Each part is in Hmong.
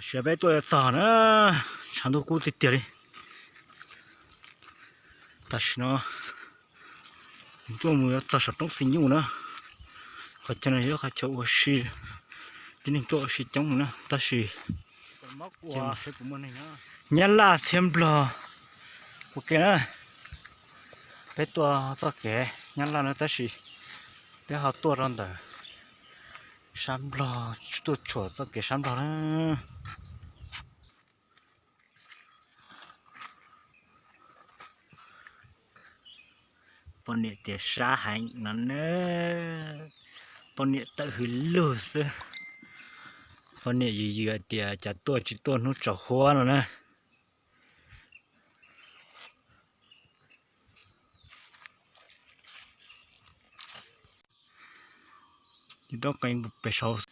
Sawv peb tuaj yuav txog na, tshav ntuj kub tiag tiag li. Tam sim no tuaj mus yuav txog saum roob xis nyuj na. Qhov chaw no yog qhov chaw ua si, tib neeg tuaj ua si coob na, tab sis Nyab Laj thiab Nplog ua ke na. Peb tuaj txoj kev Nyab Laj na, tab sis peb ho tuaj rau ntawm sab Nplog, tuaj tshuam txoj kev sab Nplog na. Poj niam tias sab heev no na, poj niam tawm hws lug xwb. Poj niam yws yws hais tias cas tuaj tsis tuaj hnub tsaus huab no na. Roob qee pem saud.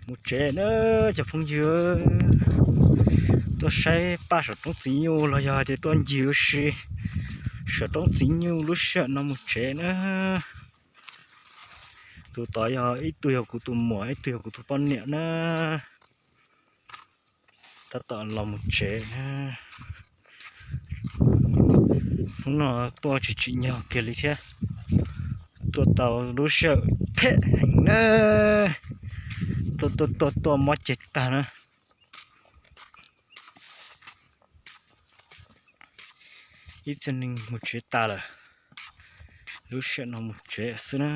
Mus tsev na cov phooj ywg, tuaj saib paj saum roob txiv nyuj los yog hais tias tuaj ncig ua si saum roob txiv nyuj lub sij hawm no mus tsev na. Tus tod yog ib tug yog kuv tus muam, ib tug yog kuv tus poj niam na. Tab tom los mus tsev na. Hnub no tuaj tsis tsim nyog kiag li thiab. Tuaj tau lub sij hawm phem heev na. Tuaj tuaj tuaj tuaj mob ceg tag na. Ib txhia neeg mus tsev tas lawm, lub sij hawm no mus tsev xwb na.